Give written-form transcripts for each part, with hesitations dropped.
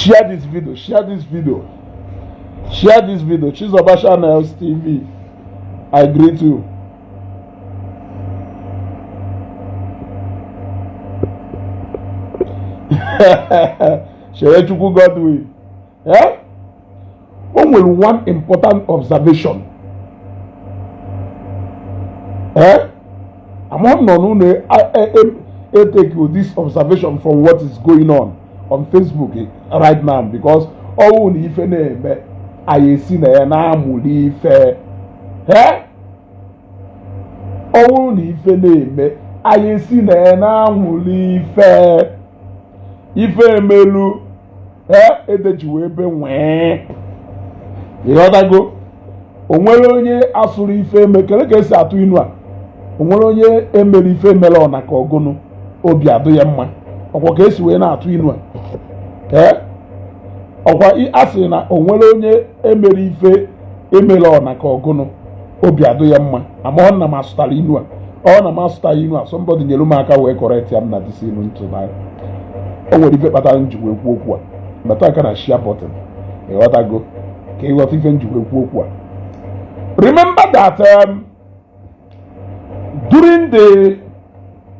Share this video, share this video, share this video. Chizoba Channels TV, I greet you. Chukwu Godwin. Eh? O nwere one important observation. Eh? Among nọ n'ụlọ take this observation from what is going on Facebook right now, because ọwụ na ife na-eme anyị esi na ya na-amụli ife. Eh? Ọwụ na ife na-eme anyị esi na ya na-amụli ife. Ife emelu edejiwe ebe nwee, ịghọtago? O nwere onye asụrụ ife eme kele ka esi atụ inu a. O nwere onye emere ife emere ọna ka ọgụnụ obi adụ ya mma, ọkwa ka esi wee na-atụ inu a. Ọkwa a sị na o nwere onye emere ife emere ọna ka ọgụnụ obi adụ ya mma. Amaghọ na m asụtara inu a, ọ na m asụta inu a. Somebody nyere m aka wee correct ya m na this inu ntụ na o nwere ife kpatara m ji wee kwuo okwu a. Metụ aka na share button, ịghọtago, ka ịghọta ife m ji wee kwuo okwu a. Remember that during the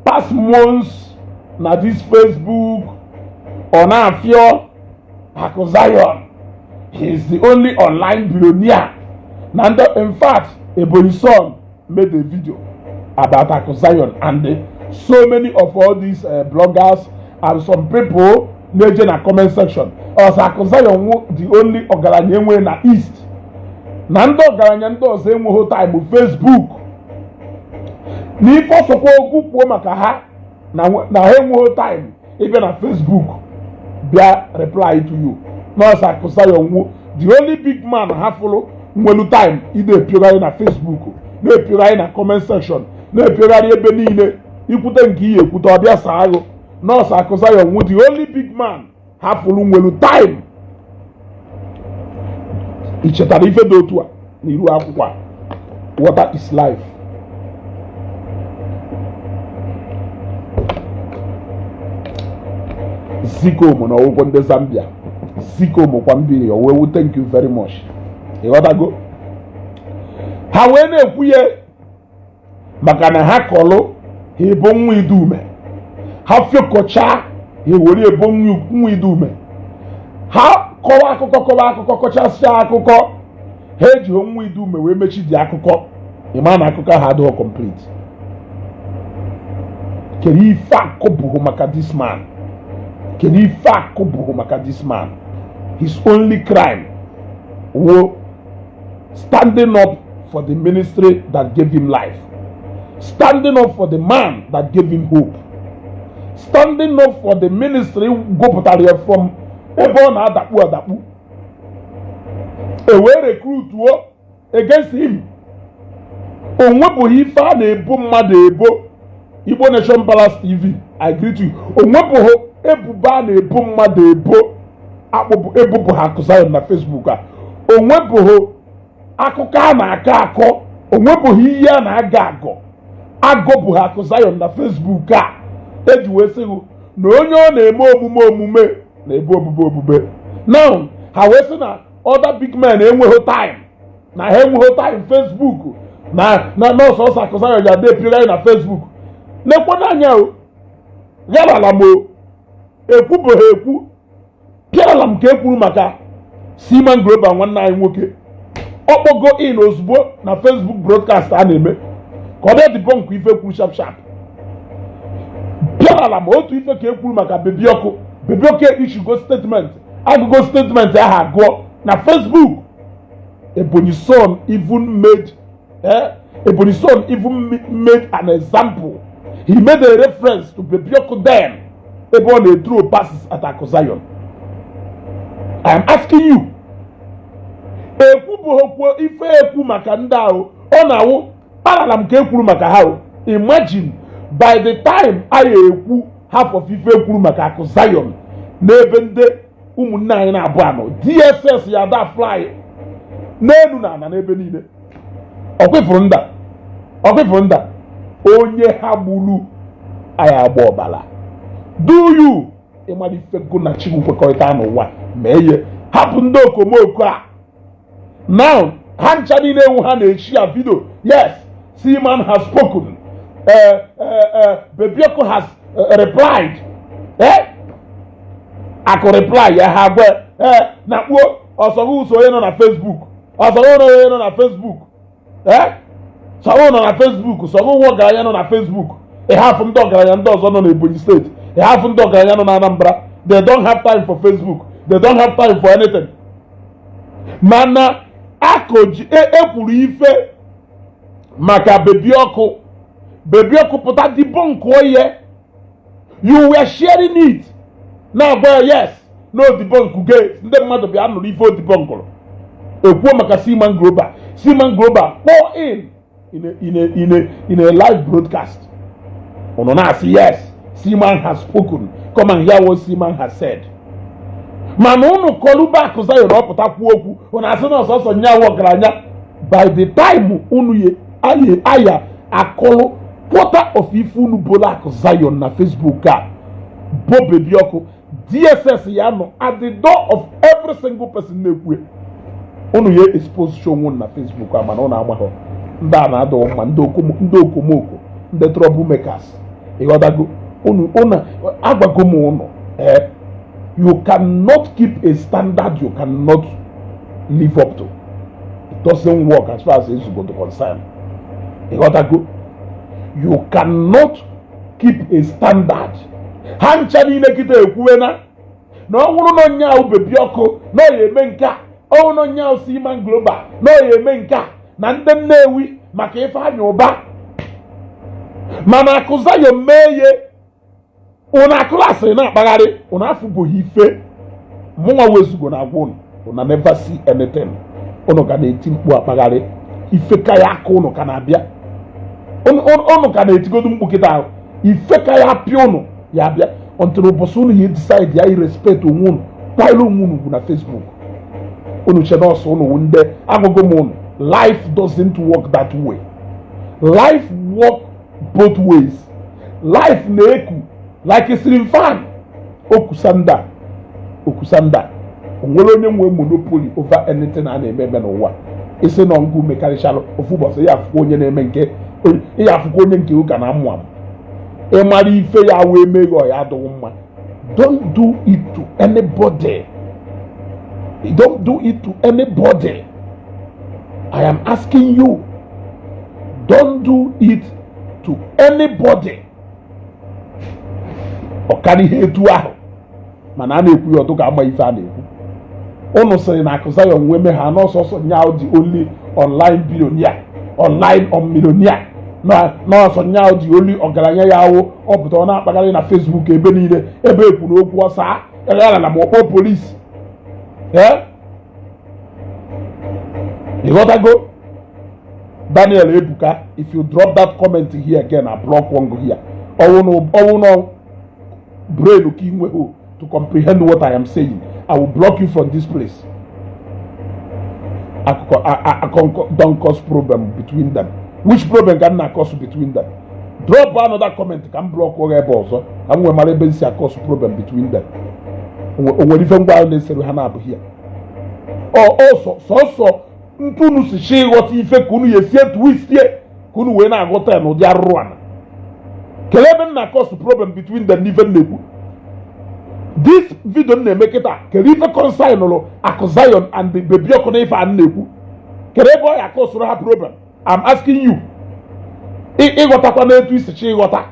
past months na this Facebook ọ na-afịọ Akụ Zion, he is the only online billionaire na ndị. In fact, Ebonyi Son made a video about Akụ Zion and so many of all these bloggers and some people na-eje na comment section ọsọ Akụ Zion wụ the only ọgaranya enwe na East, na ndị ọgaranya ndị ọzọ enweghị time Facebook, na ife ọsọkwa okwu kwuo maka ha na ha enweghị time ịbịa na Facebook bịa reply to you. Nọọsụ Akụ Zion wụ the only big man ha fụrụ nwelu time ị na-epiogharị na Facebook, na-epiogharị na comment section, na-epiogharị ebe niile, ikwute nke ihe ekwute ọbịa saa ahụ. Nọọsụ Akụ Zion wụ the only big man ha fụrụ nwelu time. Ị chetara ife dị otu a n'iru akwụkwọ a? Water is life. Zikomo na ọgwụgwọ ndị Zambia, Zikomo kwa mbiri owewu. Thank you very much. Ịghọtago? Ha wee na-ekwu ya maka na ha kọlụ ha ebo nwa idume, ha fiokọcha ha ewere ebo nwa idume, ha kọwa akụkọ, kọwa akụkọ, kọchasịa akụkọ, ha eji nwa idume wee mechi dị akụkọ. Ịma na akụkọ ahụ adịghị complete. Kedu ife akụ bụghị maka this man? Kedu ife akụ bụghị maka this man? His only crime wo standing up for the ministry that gave him life, standing up for the man that gave him hope, standing up for the ministry gụpụtara ya from ebe ọ na-adakpu adakpu, e wee recruituo against him. O nwepụghị ife a na-ebo mmadụ ebo. Igbo Nation Palace TV, I greet you. O nwepụghị ebubo a na-ebo mmadụ ebo akpụbụ ebupụ ha Akụ Zion na Facebook a. O nwepụghị akụkọ a na-akọ akọ, o nwepụghị ihe a na-agọ agọ agọbụ ha Akụ Zion na Facebook a eji wee sị hụ na onye ọ na-eme omume omume na-ebu obube obube. Now ha wee sị na other big men enweghị time, na ha enweghị time Facebook, na nọọsụ ọsọ Akụ Zion ya de na Facebook. Nekwana anya o gharala m o ekwubeghị ekwu pịarala m ka e kwuru maka Seaman Global, nwanne anyị nwoke ọkpọgo in ozugbo na Facebook broadcast a na-eme ka ọ bịa debunk ife kwuru sharp sharp. Pịarala m otu ife ka e kwuru maka Bebi Ọkụ. Bebi Ọkụ issuego statement, agụgo statement ahụ agụọ na Facebook. Ebonyi Son even made Ebonyi Son even made an example. He made a reference to Bebi Ọkụ then ebe ọ na-throw passes at Akụ Zion. I am asking you, ekwubughịkwo ife ekwu maka ndị ahụ ọ na-awụ kparala m ka e kwuru maka ha o. Imagine by the time anyị ekwu half of ife ekwuru maka Akụ Zion n'ebe ndị ụmụnne anyị na-abụ anọ, DSS ya da fly n'elu na ala n'ebe niile. Ọkwịfụrụ nda, ọkwịfụrụ nda onye ha gburu anyị agba ọbara. Do you ịmara ife go na Chukwu kwekọrịta n'ụwa Mee ihe, hapụ ndị okomoko a. Now ha ncha niile ewu ha na-echi ya video. Yes, Seaman has spoken. Baby Ọkụ has replied. Akụ reply ya, ha gwe na kpuo ọsọgụ ụzọ onye nọ na Facebook, ọsọgụ onye nọ na Facebook, sọgụ nọ na Facebook, sọgụ nwa ọgaranya nọ na Facebook. Ịhafụ ndị ọgaranya ndị ọzọ nọ n'Ebonyi Steeti, ịhafụ ndị ọgaranya nọ na Anambra. They don't have time for Facebook, they don't have time for anything. Mana akụji ekwuru ife maka Baby Ọkụ, Baby Ọkụ pụta debunk oye. You were sharing it, na-agwa ya yes na o debunk ge. Ndị mmadụ bịa nụrụ ife o debunkụrụ. Ekwuo maka Seaman Global, Seaman Global kpọọ in a live broadcast. Unu na-asị, "Yes, Seaman has spoken, come and hear what Seaman has said." Mana unu kọlụba Akụ Zion, ọpụta kwuo okwu, unu asị na ọsọsọ nyawo ọgaranya. By the time unu ye aya aya akọlụ quarter of ife unu bolo Akụ Zion na Facebook a bo Baby Ọkụ, DSS ya nọ at the door of every single person na-ekwu. Unu ya expose show onwe na Facebook a, mana unu amaghọ ndị a na-adọ mma, ndị okomoko, ndị trouble makers. Ịghọtago? Unu unu agwago m unu, you cannot keep a standard you cannot live up to. It doesn't work as far as Ezugo is concerned. Ịghọtago? You cannot keep a standard. Ha ncha niile kịta ekwuwe na ọ bụrụ na onye ahụ Baby Ọkụ na ọ ya eme nke a, ọ bụrụ na onye ahụ Seaman Global na ọ ya eme nke a na ndị Nnewi maka Ifeanyị Ụba. Mana Akụ Zion mee ye, ụnụ akụrụ asịrị na-akpagharị. Ụnụ afụbụghị ife mụnwa wezugo na agwa ụnụ. Ụnụ never see anything. Ụnụ ga na-eti mkpu akpagharị, ife ka ya aka ụnụ ka na-abịa. Ụnụ ka na-etigodu mkpu kịta ahụ, ife ka ya apịa ụnụ ya abịa until ụbọchị ụnụ ya decide ya irespect onwe ụnụ, kwanyere onwe ụnụ ugwu na Facebook. Unu che nọọsụ ụnụ wụ ndị agụgụ m ụnụ. Life doesn't work that way. Life work both ways. Life na-eku like a ceiling fan, okusanda okusanda. Onwere onye nwe monopoly over anything a na-eme eme n'ụwa. Isi nọ ngụ mekarịchalụ ofu ụbọchị ya afụkwa onye na-eme nke ya, afụkwa onye nke ụka na amụ amụ. Ịmara ife ya wee meghe ọ ya adịghị mma. Don't do it to anybody, don't do it to anybody. I am asking you, don't do it to anybody. Ọ karịa ihe etu ahụ, mana a na-ekwu ya ọdụ ka ama ife a na-ekwu. Unu sịrị na Akụ Zion nwee mee ha n'ọsọsọ nyaw the only online billionaire, online on millionaire, na n'ọsọ nyaw the only ọgaranya ya awụ ọ pụta ọ na-akpagharị na Facebook ebe niile, ebe ekwuru okwu ọsa na ma ọkpọ polisi. Ee, ịghọtago? Daniel Ebuka, if you drop that comment here again, I block one here. Ọwụ na brain ka ị nweghị to comprehend what I am saying, I will block you from this place. Akụkọ akụkọ don cause problem between them. Which problem ka m na-cause between them? Drop another comment ka m block oge ebe ọzọ ka m nwee mara ebe m si cause problem between them. O nwere ife ngwa ahụ na-esere ha na-abụghị ya. Ọ sọsọ ntụ unu si chi ịghọta ife ka unu ya esi etu isie ka unu wee na-aghọta ya n'ụdị arụrụ ana. Kelee ebe m na-cause problem between them n'ife m na-ekwu. This video m na-eme kịta, kedu ife concern lụ Akụ Zion and the Baby Ọkụ na ife a m na-ekwu? Kedu ebe ọ ya cause ha problem? I'm asking you. Ịghọtakwa n'etu isi chi ịghọta,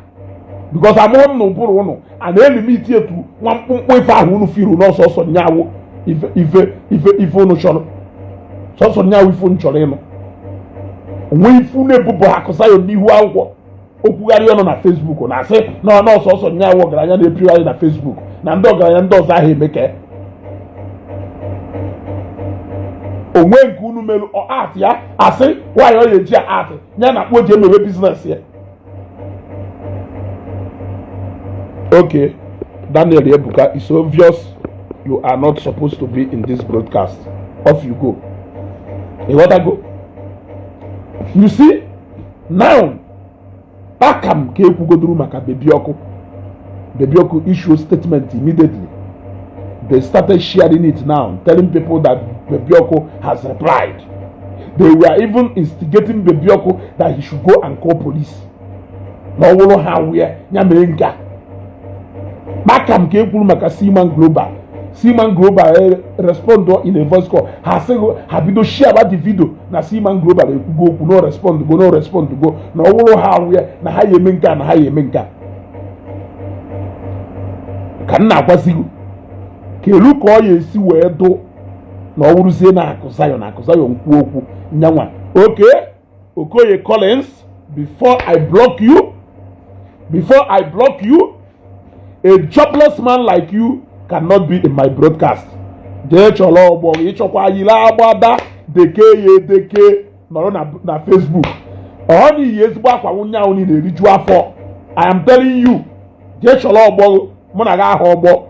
because amụrụ m na ụbụrụ ụnụ a na-elimiti etu nwa mkpụmkpụ ife ahụ unu firu n'ọsọsọ nyawo ife ife ife ife unu chọrọ, sọsọ nyawo ife unu chọrọ ịnụ. Onwe ife unu ebupụ Akụ Zion n'ihu akwụkwọ okwugharị ọnụ na Facebook na-asị na ọsọsọ nyawo ọgaranya na-epigharị na Facebook, na ndị ọgaranya ndị ọzọ ahụ emeke onwe nke unu merụ ọ art ya asị nwaanyị ọ ya eji art ya na akpụ ji emewe business ya. Okay, Daniel Ebuka, it's obvious you are not supposed to be in this broadcast. Off you go. Ịghọtago? You see now, aka m ka ekwugoduru maka Baby Ọkụ. Baby Ọkụ issue statement immediately. They started sharing it now, telling people that Baby Oku has replied. They were even instigating Baby Oku that he should go and call police. Na ọ bụrụ ha wee ya mere nke a kpakam ka e kwuru maka Seaman Global. Seaman Global respond in a voice call. Ha sị ha bido share about the video na Seaman Global ekwugo okwu, no respond go, no respond go, na ọ bụrụ ha wee na ha ya eme nke a, na ha ya eme nke a. Ka m na-agwazigo kelu ka ọ ya esi wee dụ na ọ wụrụzie na Akụ Zion, Akụ Zion kwuo okwu nyanwa. Okay, Okoye Collins, before I block you, before I block you, a jobless man like you cannot be in my broadcast. Jee chọrọ ọgbọ ịchọkwa yiri agbada deke ya edeke nọrọ na Facebook. Ọ n'iyi ezigbo akwa nwunye ahụ niile eriju afọ. I am telling you, jee chọrọ ọgbọ mụ na gị aha ọgbọ.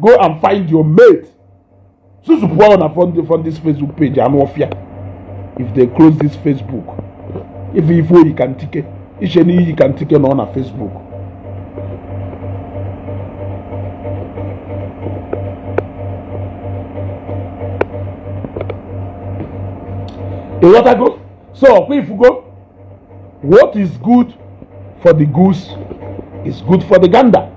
Go and find your mate. Susu pụọ na from this Facebook page. Anụ ọfịa, if they close this Facebook, ife oyi ka ntike iche n'iyi ka ntike nọ na Facebook. Ịghọtago? So ọkwa ifugo, what is good for the goose is good for the gander.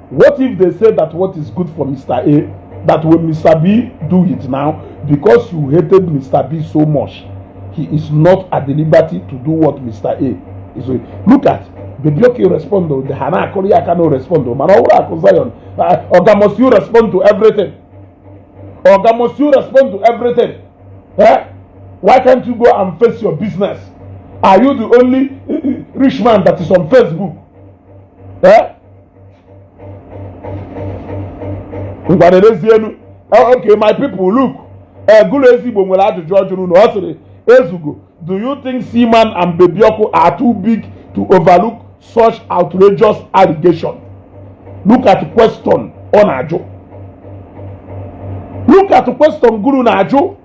What if they say that what is good for Mr. A, that when Mr. B do it now, because you hated Mr. B so much, he is not at the liberty to do what Mr. A is doing? Look at Baby Oku respond though. The Hana Korea cannot respond though. Man, Zion, Oga, must you respond to everything? Oga, must you respond to everything? Eh? Why can't you go and face your business? Are you the only rich man that is on Facebook? Eh? Ngwanerezienu. Okay, my people, look, Gụrụ Ezigbo nwere ajụjụ ọ jụrụ na ọ sịrị, "Ezugo, do you think Seaman and Baby Oku are too big to overlook such outrageous allegation?" Look at question ọ na-ajụ. Look at question Guru na-ajụ.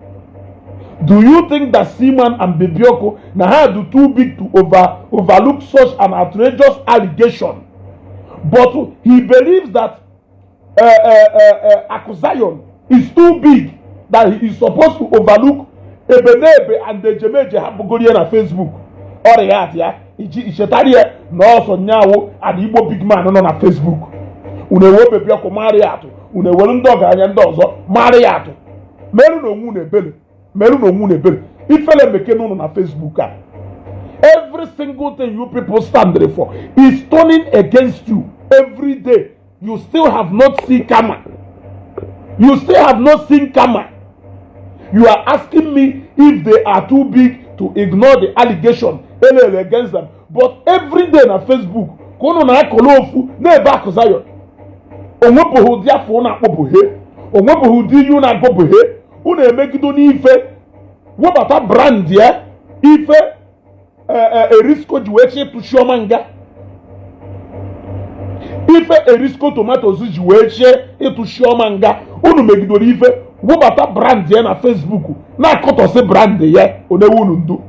Do you think that Seaman and Baby Oku na ha do too big to overlook such an outrageous allegation? But he believes that Aku Zion is too big, that he is supposed to overlook Ebenebe and Ejemeje ha bugoro ya na Facebook. Ọrịa ya ya iji ichetara ya na ọsọ nyawo and Igbo big man nọ na Facebook. Unu ewe Baby Oku mara ya atụ, unu ewere ndị ọgaranya ndị ọzọ mara ya atụ. Merụ na onwe unu ebere, merụ na onwe unu ebere. Ifele meke n'ụnụ na Facebook a. Every single thing you people stand there for is turning against you every day. You still have not seen karma. You still have not seen karma. You are asking me if they are too big to ignore the allegation elele against them, but every day na Facebook ka unu na-akọrọ ofu na-ebe Akụ Zion. Onwepụghị ụdị afọ unu akpọbughe, onwepụghị ụdị ihe unu agọbughe. Unu emegido n'ife webata brand ya ife Erisco ji wee chi ịtụ Chioma nga, ife Erisco tomatoes ji wee chie ịtụ Chioma nga. Unu megidoro ife webata brand ya na Facebook na-akọtọsị brand ya. Onewe unu ndu,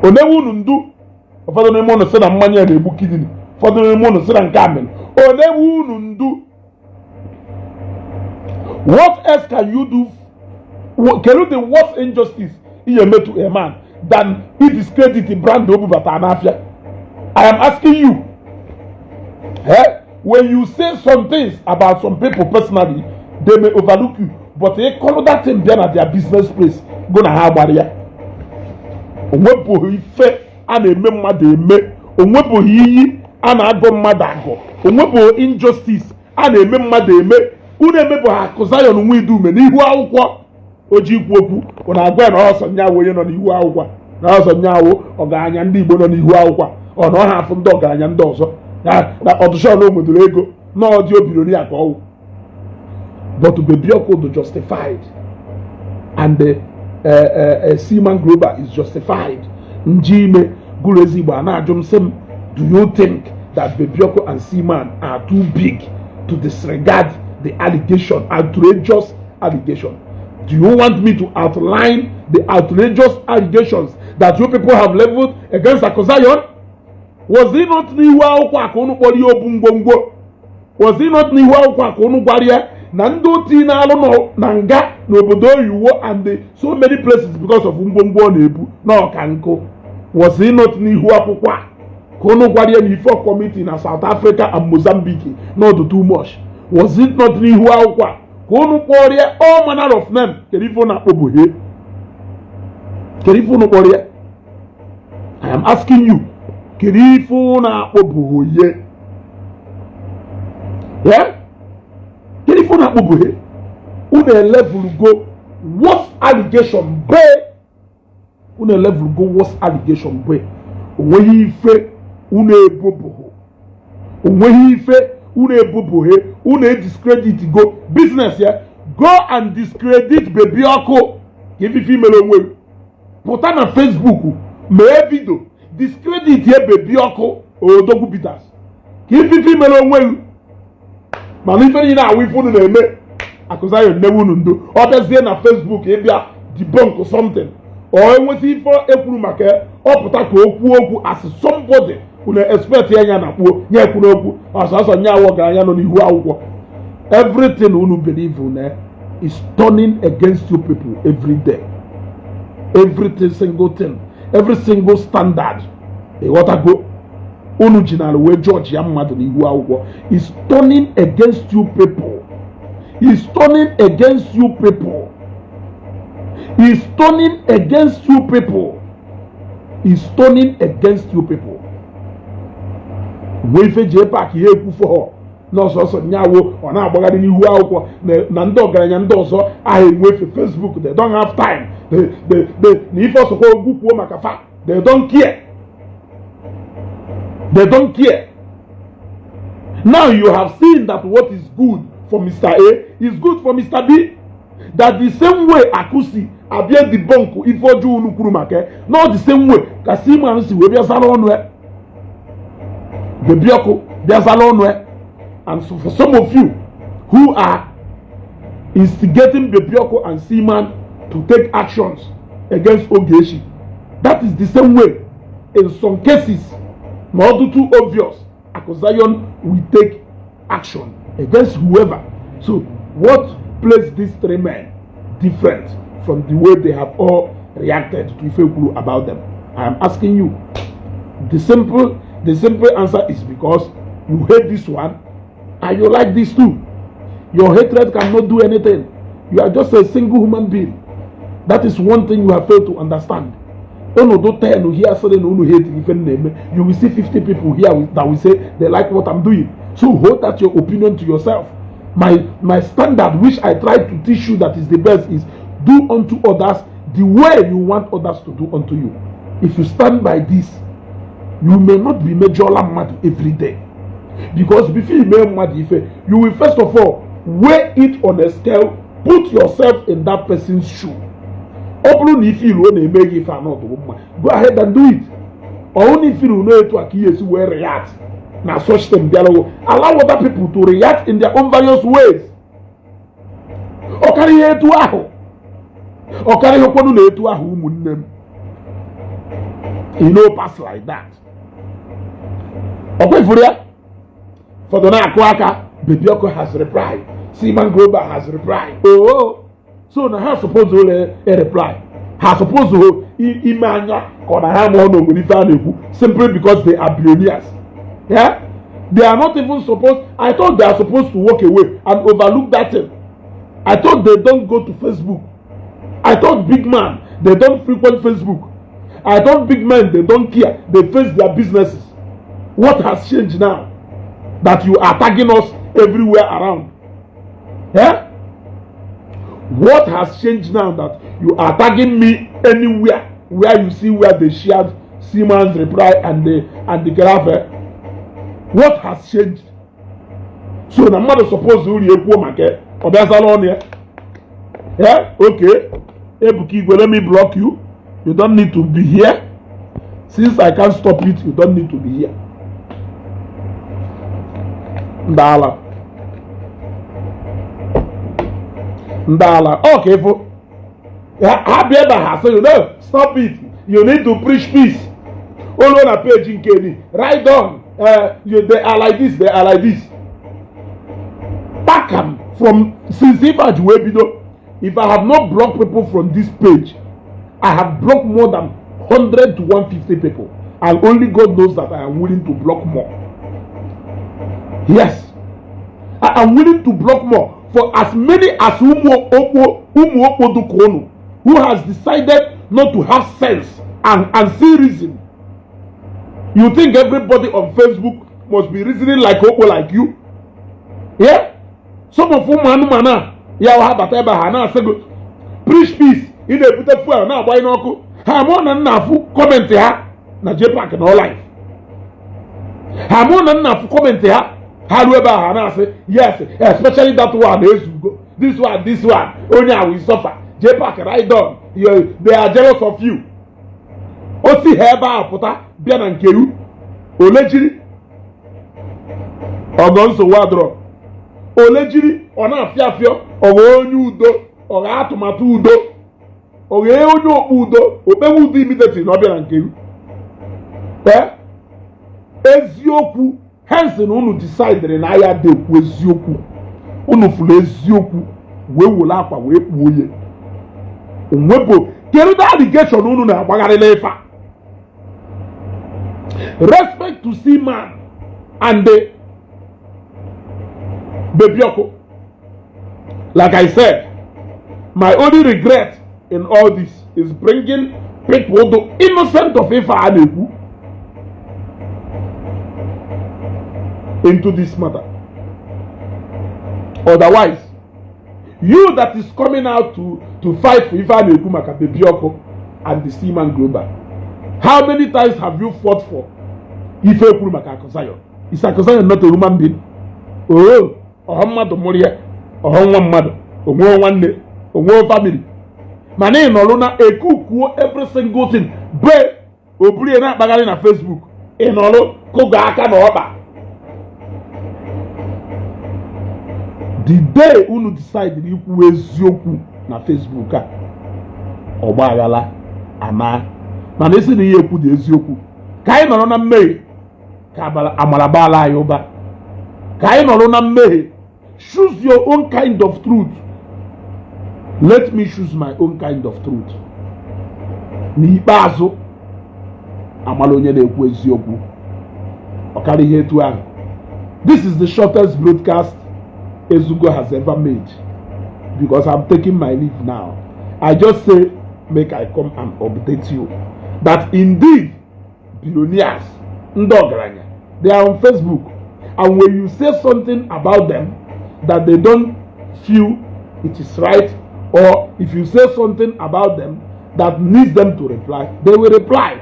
onewe unu ndu. Ụfọdụ n'ime unu sị na mmanya na-egbu kidney, ụfọdụ n'ime unu sị na nke a mere. Onewe unu ndu. What else can you do? Kedu the worst injustice ihe eme to a man than i discredit brand o bubata n'afịa? I am asking you. Eh? When you say some things about some people personally, they may overlook you, but ị kọrọ that thing bịa na their business place, go na ha gbara ya. Onwepụghị ife a na-eme mmadụ eme, onwepụghị iyi a na-agọ mmadụ agọ, onwepụghị injustice a na-eme mmadụ eme. Unu emepụghị Akụ Zion nwa idume n'ihu akwụkwọ o ji ikwu okwu. Unu agwa ya na ọsọ nyawo onye nọ n'ihu akwụkwọ, na ọsọ nyawo ọgaranya ndị Igbo nọ n'ihu akwụkwọ. Ọ na ọ ha afụ ndị ọgaranya ndị ọzọ na ọtụchọ na o nwedoro ego na ọdị obirori ya ka ọwụ. But Baby Oku do justified and the Seaman Global is justified. Nji ime Gụrụ Ezigbo a na-ajụ m sị m, "Do you think that Baby Oku and Seaman are too big to disregard the allegation, outrageous allegation?" Do you want me to outline the outrageous allegations that you people have leveled against Aku Zion? Was it not n'ihu akwụkwọ a ka unu kpọrọ ihe obu ngwongwo? Was it not n'ihu akwụkwọ a ka unu gwara ya na ndị oti na-alụ na nga n'obodo oyiwo and so many places because of ngwongwo ọ na-ebu na ọka nkụ? Was it not n'ihu akwụkwọ a ka unu gwara ya na ife committee na South Africa and Mozambique not too much? Was it not n'ihu akwụkwọ a ka unu kpọrọ ya all manner of name? Kedu ife unu akpọbughe? Kedu ife unu kpọrọ ya? I am asking you, kedu ife unu akpọbughe ya? Kedu ife unu akpọbughe? Unu elevelugo worst allegation be, unu elevelugo worst allegation be. Onweghị ife unu ebobughe, onweghị ife unu ebobughe. Unu ediscredit go business ya. Go and discredit Baby Ọkụ ka ifife imere onwe gị. Pụta na Facebook, mee video, discredit ye Baby Ọkụ, Odogwu Peters, ka ifife imere onwe gị. Mana ife niile awụ ife unu na-eme, akụzayo nnewe unu ndo. Ọ bịazie na Facebook ịbịa debunk something ọ enwesị ife ekwuru maka ya, ọ pụta ka o kwuo okwu as somebody unu expect ya, ya na kwuo nye ekwuru okwu ọsọsọ nye awọ ọgaranya nọ n'ihu akwụkwọ. Everything unu believe na is turning against you people every day. Everything, single thing, every single standard ịghọtago unu ji n'ala wee judge ya mmadụ n'ihu akwụkwọ is turning against you people, is turning against you people, is turning against you people, is turning against you people. Mgbe ife ji pak ihe ekwufo ha n'ọsọsọ nyawo, ọ na-agbagharị n'ihu akwụkwọ na ndị ọgaranya ndị ọzọ ahụ enwefe Facebook. They don't have time. They na ife ọsọkwa ogwu kwuo maka fa, they don't care, they don't care. Now you have seen that what is good for Mr. A is good for Mr. B, that the same way Akusi abịa debunk ife ọjọọ unu kwuru maka ya, not the same way ka Seaman si wee bịa zara ọnụ ya, Baby Ọkụ bịa zara ọnụ ya. And so for some of you who are instigating Baby Ọkụ and Seaman to take actions against Ogechi, that is the same way in some cases, ma ọ dị too obvious, Akuzayon will take action against whoever. So what place these three men different from the way they have all reacted to ife kwuru about them? I am asking you. The simple answer is because you hate this one and you like this too. Your hatred cannot do anything. You are just a single human being. That is one thing you have failed to understand. Unu do 10 here sịrị na unu hate ife m na-eme, you will see 50 people here that will say they like what I'm doing. So hold that your opinion to yourself. My standard, which I try to teach you that is the best, is do unto others the way you want others to do unto you. If you stand by this, you may not be major mmadụ every day, because before you mee mmadụ ife, you will first of all weigh it on a scale, put yourself in that person's shoe. Ọ bụrụ na ife ilu ọ na-eme gị ife anọ dụrụ mma, go ahead and do it. Ọ na ife ilu etu a ka ihe esi wee react na such thing bịara, allow other people to react in their own various ways. Ọ karịghị etu ahụ, ọ karịghịkwanụ na etu ahụ, ụmụnne m. E no pass like that. Ọ kwefuru ya fọdụ na-akụ aka. Baby Ọkụ has replied, Seaman Global has replied. Oh, so na ha suppose ole a reply? Ha suppose ho ime anya ka ọ na ha mụọ na onwere ife a na-ekwu simply because they are billionaires? Yeah, they are not even supposed. I thought they are supposed to walk away and overlook that thing. I thought they don't go to Facebook. I thought big man, they don't frequent Facebook. I thought big men, they don't care, they face their businesses. What has changed now that you are tagging us everywhere around? Yeah, what has changed now that you are tagging me anywhere where you see where they shared Seaman's reply and the graph? What has changed? So na mmadụ suppose uri ekwuo maka ọ bịazala ọnụ ya. Yeah, okay, Ebuka Igwe, let me block you. You don't need to be here. Since I can't stop it, you don't need to be here. Ndala ndala ọ ka ịfụ ha bịa ebe ha sị you, "No, stop it, you need to preach peace." Olu na page nke ni right on, you, they are like this, they are like this. Aka m from since ife a ji wee bido, if I have not blocked people from this page, I have blocked more than 100 to 150 people, and only God knows that I am willing to block more. Yes, I am willing to block more for as many as ụmụ okpo, ụmụ okpo unu who has decided not to have sense and see reason. You think everybody on Facebook must be reasoning like okpo, like you? Yeah, some of ụmụ anụmanụ a ya ha bata ebe ha na-asị gị preach peace, ị na-ebute fuel na-agbanye n'ọkụ. Ha mụọ na nna afụ comment ha na JPAC na live. Ha mụọ na nna afụ comment ha. Ha ruo ebe a, ha na-asị yes, especially that one, ezugo this one, this one, onye a will suffer. JPAC, right on. They are jealous of you. O si ha ebe ahụ pụta bịa na nke ru ole jiri ọgọ nsogbu adọrọ, ole jiri ọ na-afịa afịọ, ọghọ onye udo, ọgha atụmatụ udo, ọghee onye okpu udo, okpewe udo immediately na ọ bịa na nke ru. Ee, eziokwu hence na unu decidere na ya dị ekwu eziokwu. Unu fụrụ eziokwu wee were akwa wee kpuo ya onwebụ. Kedu allegation unu na-agbagharị n'ife a? Respect to see man and the Baby Oko. Like I said, my only regret in all this is bringing people the innocent of ife a na-ekwu into this matter. Otherwise, you that is coming out to fight for ife a na-ekwu maka Baby Oko and the Seaman Global, how many times have you fought for ife ekwuru maka Akụ Zion? Is Akụ Zion not a human being? Oh, ọha mmadụ mụrụ ya, ọha nwa mmadụ, onwe nwanne, onwe family, mana ị nọrụ na ekukuo every single thing be o buru ya na-akpagharị na Facebook. Ị nọrụ kụga aka na ọkpa. The day unu decide na ikwu eziokwu na Facebook a, ọgba aghara ama. Mana isi na ihe ekwu dị eziokwu, ka anyị nọrọ na mmehie, ka amara baala anyị ụba, ka anyị nọrọ na mmehie. Choose your own kind of truth, let me choose my own kind of truth. N'ikpeazụ, amala onye na-ekwu eziokwu ọ karịa ihe etu ahụ. This is the shortest broadcast Ezugo has ever made because I'm taking my leave now. I just say make I come and update you that indeed billionaires, ndị ọgaranya, they are on Facebook, and when you say something about them that they don't feel it is right, or if you say something about them that needs them to reply, they will reply.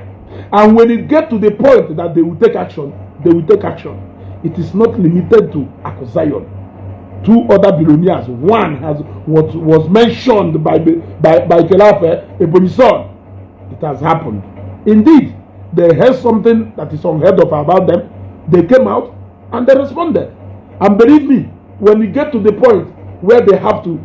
And when it get to the point that they will take action, they will take action. It is not limited to Akụ Zion. Two other billionaires, one has what was mentioned by Kelafe Ebonyi son. It has happened. Indeed, they heard something that is unheard of about them. They came out and they responded. And believe me, when you get to the point where they have to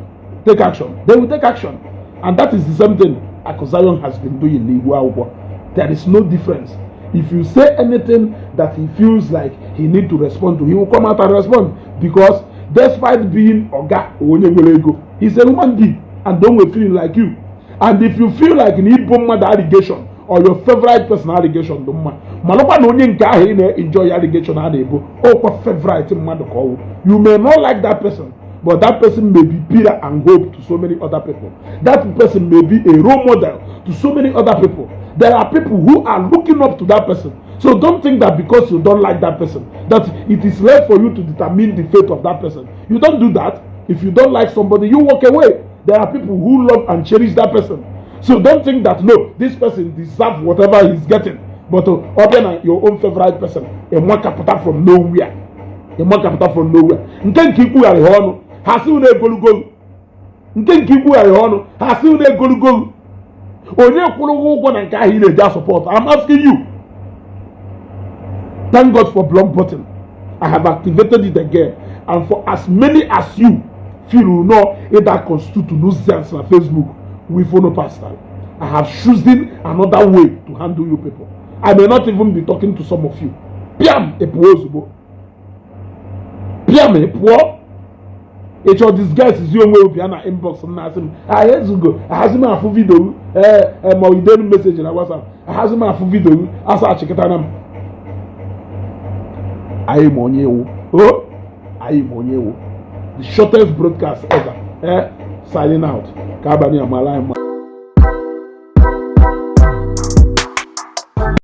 take action, they will take action. And that is the same thing Akụ Zion has been doing in Igwe. There is no difference. If you say anything that he feels like he need to respond to, he will come out and respond, because despite being oga onye nwere ego, he's a human being and don't feel like you. And if you feel like na ibo mmadụ allegation or your favorite person allegation dị mma, malụkwa na onye nke ahụ ị na-enjoy allegation a na-ebo ọkwa favorite mmadụ ka ọwụ. You may not like that person, but that person may be pillar and hope to so many other people. That person may be a role model to so many other people. There are people who are looking up to that person. So don't think that because you don't like that person, that it is left for you to determine the fate of that person. You don't do that. If you don't like somebody, you walk away. There are people who love and cherish that person. So don't think that, no, this person deserves whatever he's getting. But open your own favorite person, a nwakapụta from nowhere. A nwakapụta from nowhere. Nke nke ikwugharị ha ọnụ, ha sị unu egolugolu. Nke nke ikwugharị ha ọnụ, ha sị unu egolugolu. Onye kwụrụ ụgwọ ụgwọ na nke ahụ ị na-eji support? I'm asking you. Thank God for block button. I have activated it again. And for as many as you feel you know it that constitute nuisance na Facebook, we follow pastor. I have chosen another way to handle you people. I may not even be talking to some of you. Piam epuo ozugbo. Piam epuo. Ịchọ disguise zi onwe bịa na inbox m na-asị m ah, ezugo ahazi m afụ video. Ee, ma idenu message na WhatsApp, ahazi m afụ video asa achịkịtara m. Anyị ma onye ewu o, anyị ma onye ewu. The shortest broadcast ever. Signing out. Ka abalị amala anyị mma.